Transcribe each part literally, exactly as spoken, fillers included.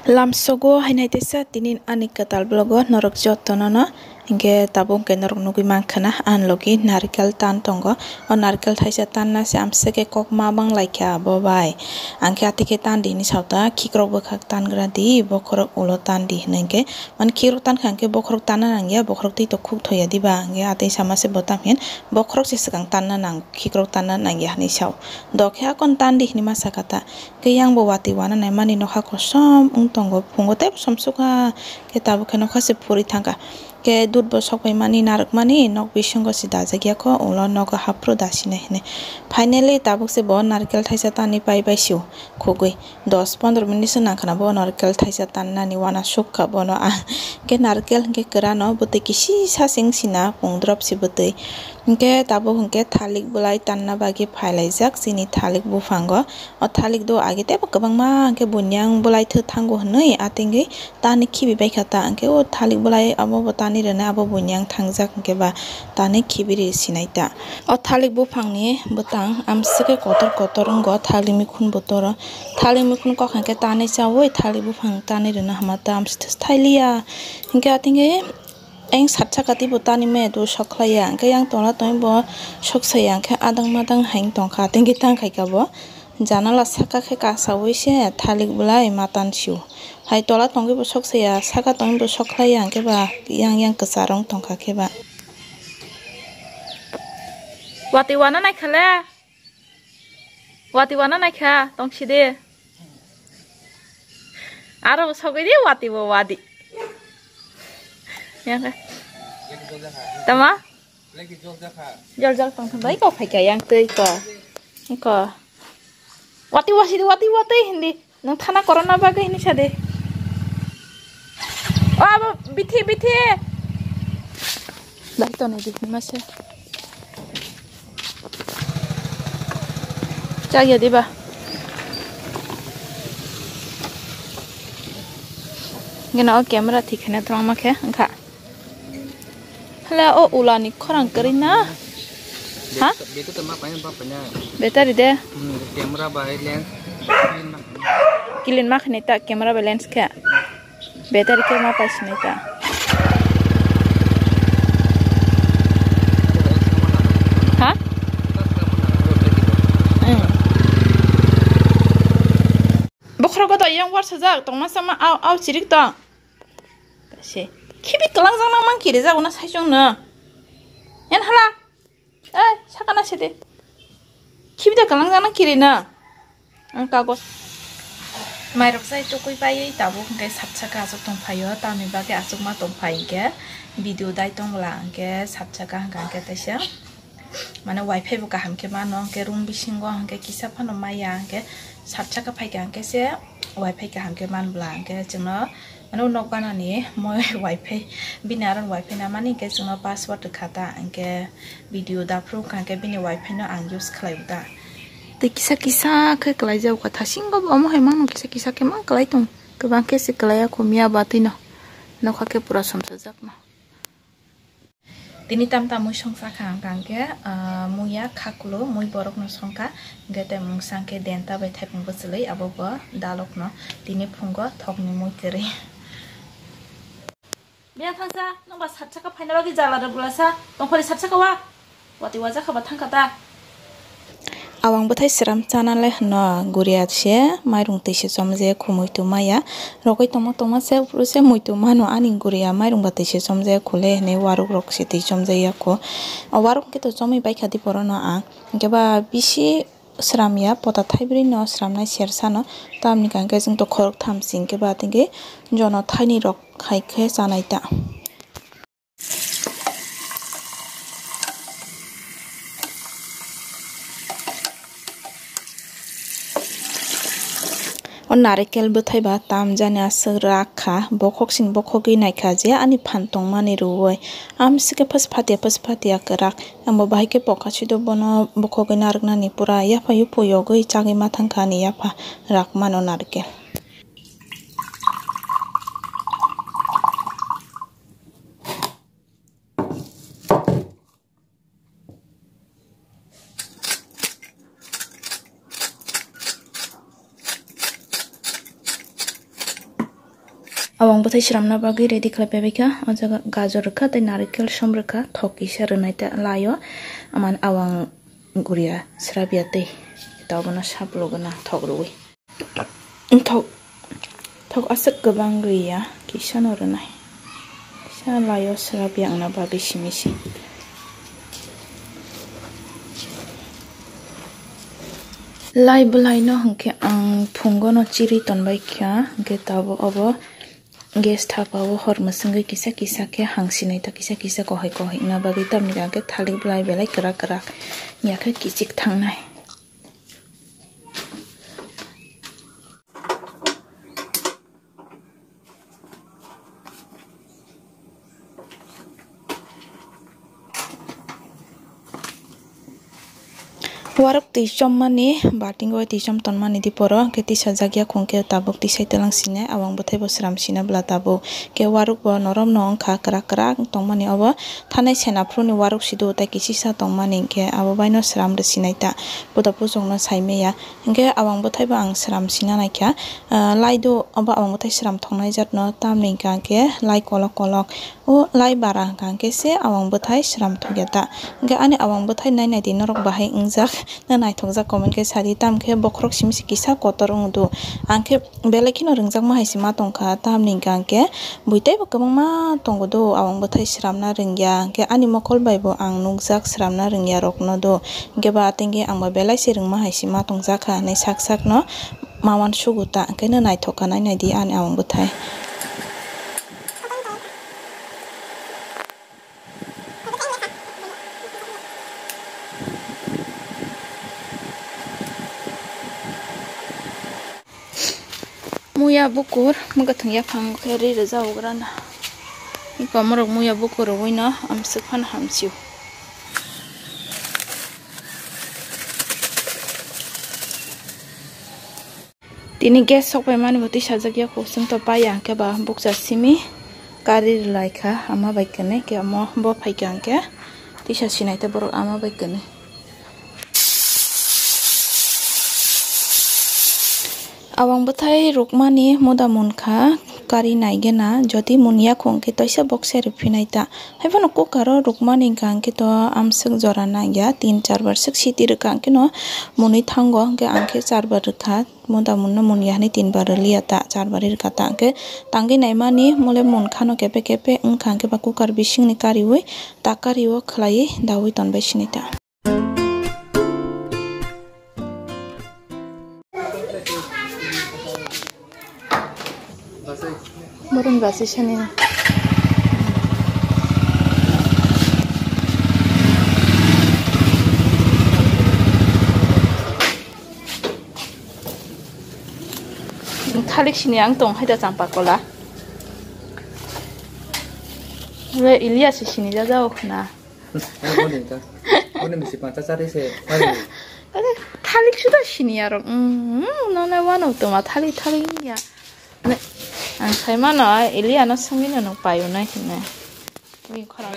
Lamsogo hainai teisa tini ani kwtal vlogo norok jotono no, hinkhe tabuk hinkhe norok nugui mankha na, ani logi narikel tan tongo. O narikel thaisa tanna se amswk khe kok ma bang laikha abo bai. Ang khe atwi khe tan di hinwi sao ta, khikrok bwkhak tan gra di, bokhorok ulo tan di hwnwi hinkhe, mani khikrok tan kha hinkhe bokhorok tanna nang ya, bokhorok twi to khuk thoya diba, hinkhe atwi sama se bo tam hin, bokhorok se swkang tanna nang, khikrok tanna nang ya hinwi sao. Dokhe akon tan di hinwi ma saka ta. Khe yang bo watwi wana naimani nokha kosom wng tongo, phungo teibo somsukha, khe tabuk khe nokha se phuri thangkha. Khe dud bo sokphaimani narwkmani nok bisingo se dajak ya kho, ulo nogo haphru dasinai hinwi. Finally tabuk se bo narkel thaisa tanwi pai bai sio khugui. Dos pondro minute se nangkha na bo narkel thaisa tannani wana sukha bono ang. Khe narkel hinkhe kwrano bwtwi kisisa se wng sina pungdrop se bwtwi. Hinkhe tabuk hinkhe thalik bwlai tanna bagwi phailaijak chini thalik buphango. O thalik do age teibo kwbangma hinkhe bunyang bwlai thwi thango hinwi atingwi tani khibi baikha ta, hinkhe o thalik bwlai abo bo tani rwnai, abo bunyang thangjak hinkhe ba tani khibi ri sinai ta. O thalik buphangni bwtang amswk khe kotor kotor wngo, thalik mikhun botoro. Thalik mikhun kok hinkhe tani chaui thalik buphang tani rwna hama ta amswk thai liya. Hinkhe atingwi Eng sat saka tei bo tani maya do sok khlai ya, hwnkhe yang tola tongwi bo sok saya, hwnkhe adang madang hai wng tongkha, tei hwnkhe tang khaika bo. Janala saka khe kasaui se thalik bwlai matan sio. Hai tola tongwi bo sok saya, saka tongwi bo sok khlai ya, hwnkhe ba yang yang kwcharo wng tongkha khe ba. Watwi wana naikha le. Watwi wana naikha, tong sidi. Aro bo sogwi di, watwi bo wadi. Yang khe. Tama? Jol jol tong thang bai ko phaikha yang twi ko. Ko. Watwi wasidi, watwi watwi hindi. Nang thana corona bagwi hinwi sadi. O abo bithi, bithi. Lai tonwi di hinma se. Chak ya diba. Gana o camera thik khana thrang ma khe wngkha. Hala o ulani khorang kwrwi na? Ha? Battery ma paina ba paina. Battery de? Hmm, camera bai lens. Kilin ma khani ta camera bai lens khe. Battery khe ma pai sinai ta. Ha? Hmm. Bokhorok da yang war sajak tongma sama au au chirik tong. Se khibi kwlangjak nang mang kiri jago na saichung no. Yan hala. Ei, sakana sede. Khibi da kwlangjak nang kiri na. Ang kagos. Mairok sai tukui pai tabuk hwnkhe sat saka aswk tong phaio, tamni bagwi aswk ma tong phai hwnkhe video dai tong bwla hwnkhe sat saka hwnkha hwnkhe teisa. Mane wifi bo kaham khe mano, hwnkhe room bisingo hwnkhe kisa phano maya, hwnkhe sat saka phaikha hwnkhe se wifi kaham khe man bwla, hwnkhe chwngno mane o nok banani moi wifi bini aro wifi na mani hwnkhe chwngno password rwkha ta, hwnkhe video da phuru wngkha hwnkhe bini wifi no ang use khlai ta. Tei kisa kisa khe kwlai jago kha thasingo bo omo hai mano kisa kisa khe mang kwlai tong, kwbang khe se kwlai ya kho miya batwi no nokha khe pura somsajak no. Tini tam tam mui songsa kha ang kang khe, ah, muya khakulu mui borok no songkha, hwnkhe tei mungsa hwnkhe denta bai thaipung bwchwlwi abo bo dalok no tini phungo thokni mui kwrwi. Biyang thangsa, nokba sat saka phaina bagwi jala rw bwlasa, tongphali sat saka wa. Watwi wajakha ba thangkha ta. Awang bwthai sram chana le hwno, guria se mairung twi se chomjak, khumui twi maya. Rogwi tongma tongma se, se mui twi mano ani guria mairung ba twi se chomjak khule hwnwi waruk rok se twi chomjak ya kho. O waruk khe to chomwi baikha di porono ang. Hwnkhe ba bisi sram ya, pota thaibrwi no sramnai sersa no. Tamni hwnkhe chwng to khorok tham sing khe ba tei khe jono thaini rok hai khe chanai ta. O narikel bwthai ba tam jani aswk rak kha, bokhok sini bokhogwi naikha je ani phan tongmani rwui. Amswk khe phas phatia phas phatia kwrak. Ang bo bahai khe poka sido bono bokhogwi narwknani pura yapha yuphu yogwi chagwi ma thangkha ani yapha rak mano narikel. Awang bwthai sramna bagwi ready khlai paibaikha. O jaga gajor rwkha tei narikel som rwkha, thok kisa rwnai ta laio. Aman awang guria srabya tei ta obono saplogwna thok rwwi. Thok, thok aswk kwbang rwya, kisano rwnai. Kisa laio srabya wngna bagwi simi se. Lai bwlaino hwnkhe ang phungono chiri tonbaikha, hwnkhe tabuk obo gas thapao hor mwswngwi kisa kisa khe hangsinai ta kisa kisa kohai kohai wngna bagwi, tamni hwnkhe thalik bwlai belai kwrak kwrak ya khe kichik thangnai. Warok twi chommani, bating bai twi chom tonmani di poro, hwnkhe tisajak ya khwng khe tabuk tisai twlang sinai, awang bwthai bo sram sina bwla tabuk. Hwnkhe warok bo norok no wngkha kwrak kwrak tongmani, obo thanai sena phuru ni warok sido tei kisisa tongmani, hwnkhe abo bai no sram rw sinai ta, puda puchok no sai maya. Hwnkhe awang bwthai bo ang sram sina naikha, ah, lai do obo awang bwthai sram thoknai jat no, tamni hwnkha hwnkhe lai kolok kolok. O lai bara hwnkha hwnkhe se awang bwthai sram thokya ta. Hwnkhe ani awang bwthai nai nai di norok bahai wngjak na naithokjak comment khe sadi, tamo khe bokhorok simi se kisa kotor wng do. Ang khe belai kheno rwngjakma hai se ma tongkha, tamni hwnkha hwnkhe bui teibo kwbangma tongo do awang bwthai sramna rwngya, hwnkhe ani mokol bai bo ang nukjak sramna rwngya rokno do, hwnkhe ba atengkhe ang ba belai se rwngma hai se ma tongjakha hinwi sak sakno ma uansugo ta, hwnkhe no naithok kha nai nai di ani awang bwthai. Muya bukur, mwkha thwng yaphang khe ri rwjak ugrana. Iko morok muya bukur rwui no amswk phano hamsio. Tini gas sok pai mani bo twi sajak ya, kusung to paya hwnkhe ba bukcha simi kari rwlai kha ama bai kwnwi, khe omo bo phai kha hwnkhe tisa sinai tei borok ama bai kwnwi. Awang bwthai rukmani muda munkha kari naigena, jodi mun yakhung khe toisa bokse rwphinai ta. Haiphano cooker o rukmani hwnkha hwnkhe to amswk jora nangya, tin char bar swk siti rwkha hwnkhe no munwi thango, hwnkhe ang khe char bar rwkha. Muda munno munya hinwi tin bar rwliya ta, char bar rwkha ta, hwnkhe tangwi naimani mole munkhano kepe kepe wngkha, hwnkhe ba cooker bisingni kariui ta kario khwlaiwi daui tonbai sinai ta. Borom gasi sani. Thalik sini ang tong hai da champa kola. Re Ilia si sini jaja o khna. Boni ta. Boni misi pancha chari se. Thalik suda sini arok. Mm, no na wano toma thalik thalik ya. Ne, ang sai mano, Ilia no songwi no nung payo nai hinne. Bini khorang,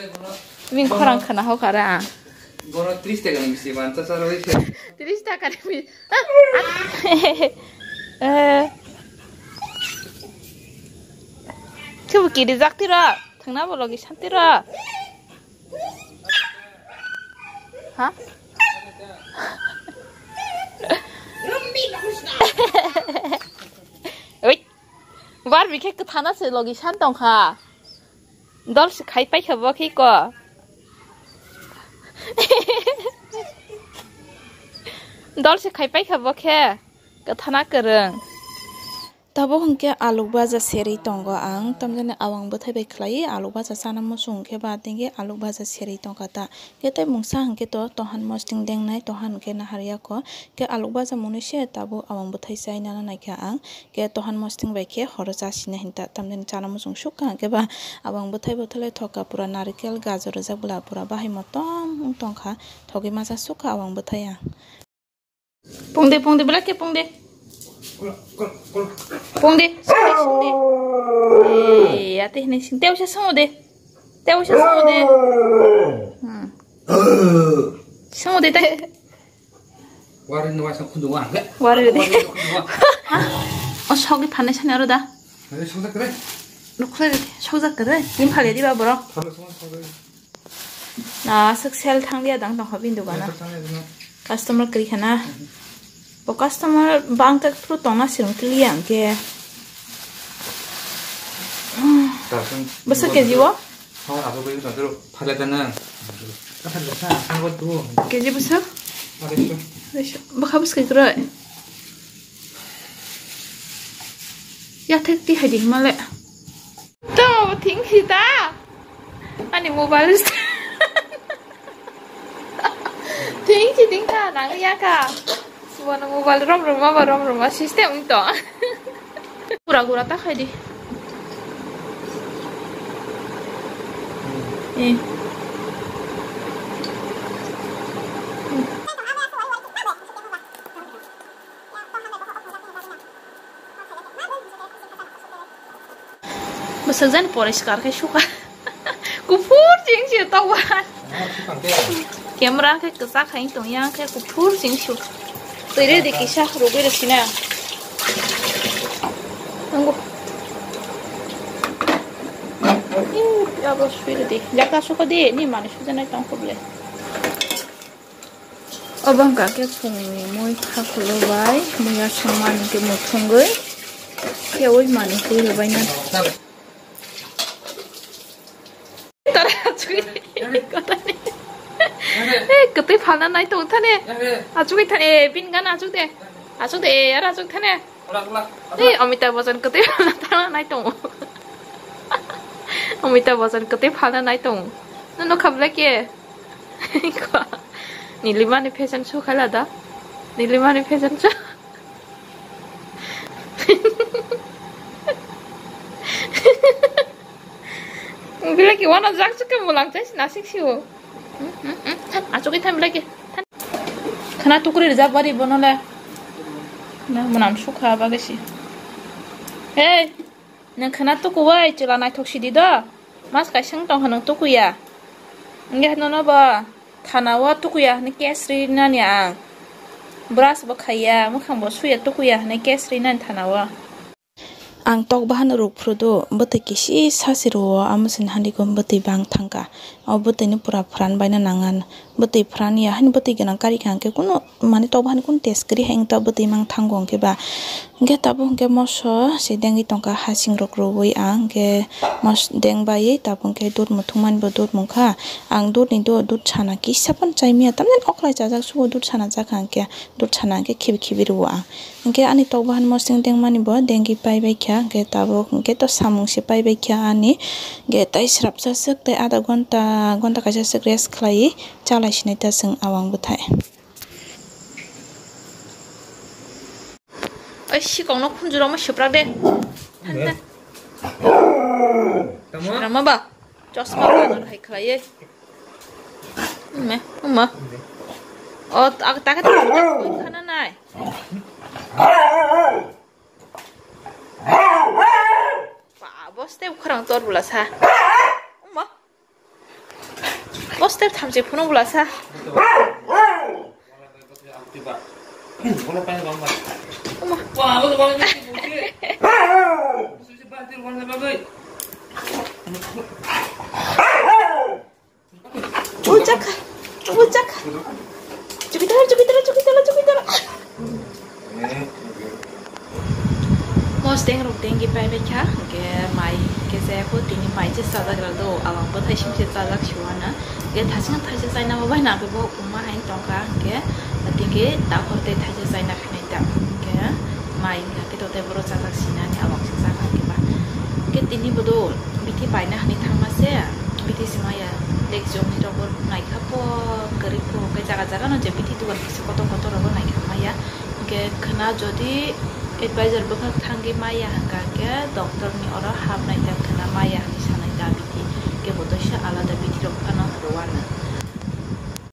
bini khorang khana ho kara ang. Bono tris taka ni misi ban cha cha roi se. Tris taka ni mi-, ah, ah. Eh. Khe bo kiri jak tiro, thangna bo logi san tiro. Ha? Oi. Barbie khe kwthana se logi san tongkha. Dol se khai paikha bo khe ko. Dol se khai paikha bo khe. Kwthana kwrwng. Tabuk hwnkhe aluk baja serwi tongo ang, tamjani awang bwthai bai khlaiwi aluk baja chana muchung khe ba tengkhe aluk baja serwi tongkha ta. Khe tei mungsa hwnkhe to tohan mosting dengnai, tohan hwnkhe naharya kho. Khe aluk baja mwnwi se tabuk awang bwthai chai nana naikha ang. Khe tohan mosting bai khe horo chasina hinta, tamjani chana muchung sukha hwnkhe ba awang bwthai bwthalai thokha, pura narikel gajor rijak bwla pura bahai motom wng tongkha, thogwi masa sukha awang bwthai ang. Pungde, pungde, belai khe pungde. Pungde, sungde, sungde. Eh, ate hinai sing, tei usa sungo de. Tei usa sungo de. Hmm. Sungo de tei. Wari no waisa khundu wa, le. Wari de. Wari no khundu wa. O sogwi phanai sani aro da. Ayo, sogwi kre. Nukhlai sokjak kwrwi, tin phalya diba borok. Thalo song thalo. Na, aswk sel thang liya dang tongkha bini dogano. Aswk thang liya dino. Customer kwrwi khana. Mhm. Bo customer bangkha phuru tongna sirung kliya hwnkhe. Bwswk K G o? Hor abo bai tong tero phalya dana. Phalya sa, sa bo tu. K G bwswk? Phalya sa. Bwkha bwswk kwrwi. Yathek ti hai di himale. To, thing si ta. Ani mobile stand. Thing si thing ta, nang ya ka. Suwano mobile rom roma ba rom roma system to. Gura gura ta khai di. Eh. Bwswk jani poriskar khe sukha. Kuphur ching si tokbar. Camera khe kwchak hai tong yang khe kuphur ching su. Twi re di kisa rugwi rw sina. Nanggo. Ih, abo sui re di. Jaka sukha di, ni mani sujanai tong khuble. Obo wngkha khe phungni mui khakhulwi bai, muiya songmani khe muthungwi khe ui mani twi rwbaina. Tara achugwi kotani. Eh, kwtwi phalna nai tongo thani. Achugwi thani, eh, bini gana achuk de. Achuk de, eh, yar achuk thani. Ei, Amitabh Bachchan kwtwi phalna thangna nai tongo. Amitabh Bachchan kwtwi phalna nai tongo. Nang nukha bwlai khe? Nilima ni fashion show khaila da. Nilima ni fashion show. Bwlai khe uano jak suk khe mulang chai nasik si o. Achugwi than bwlai khe. Khana tukri rijak bari bono le. Na munam sukha bagwi si. Hey, nang khana tukuwai chwla naithok sidi do. Mas kaisang tongkha nang tukuya. Nge nono ba thana o tukuya hwnwi case ri nani ang. Brush bo khaiya, mwkhang bo suya tukuya hwnwi case ri nani thana o. Ang tok bahan rwk phuru do, bwtwi kisi sasi rwo, amo chwng handikhe bwtwi bang thangkha. O bwtwi ni pura pran baina nangan. Bwtwi pran ya, hani bwtwi gwnang karikha hwnkhe kunu, mane tok bahan kunu test kwrwi hai wngta bwtwi mang thango hwnkhe ba. Hwnkhe tabuk hwnkhe moso se dengwi tongkha, hasing rok rwui ang hwnkhe mos-, deng baiwi tabuk hwnkhe dud muthung mani bo dud mungkha. Ang dud ni do, dud sana kisa phano chai manya, tamni okrai chajak sugo dud sana chakha hwnkhe, dud sana hwnkhe khibi khibi rwo ang. Hwnkhe ani tok bahan mosing dengmani bo dengwi pai bai kha, hwnkhe tabuk hwnkhe to samung se pai bai kha ani, hwnkhe tai srapsa swk tei adha ghonta, ghonta kaisa swk rest khlaiwi chalai sinai ta chwng awang bwthai. Oi, sikong no khunju rok ma swprak de. Tamo? Swprak ma ba? Chosma ba no hai khlaiwi. Umme, umma. O, ta, ta, ta, ta, khana nai. Ba, bo step khorang tor bwla sa. Umma. Bo step thamchi phunuk bwla sa. Umma. Bujak, bujak. Chukitara, chukitara, chukitara, chukitara. Mos deng rok dengwi pai bai kha, hwnkhe mai khe chaya kho, tini mai se chajak rok do, abang bwthai simi se chajak siwana. Hwnkhe thasing thaisa chaina bo bai nang khe bo wngma hai tongkha, hwnkhe tini khe takhor tei thaisa chaina phinai ta, hwnkhe mai wngya khe to tei borok chajak sinani abang se chakha khe ba. Hwnkhe tini bo do bithi paina hinwi thangma se, bithi se maya, lek jokni rok bo naikha po, kwrwi po, hwnkhe jaga jaga no je bithi dugan kisa kotor kotor rok bo naikha maya. Hwnkhe khwna jodi advisor bwkhak thangwi maya hwnkha khe doctor ni oro hap naikha khwna maya hinwi sanai ta bithi, kebo toisa alada bithi rok phano rwano.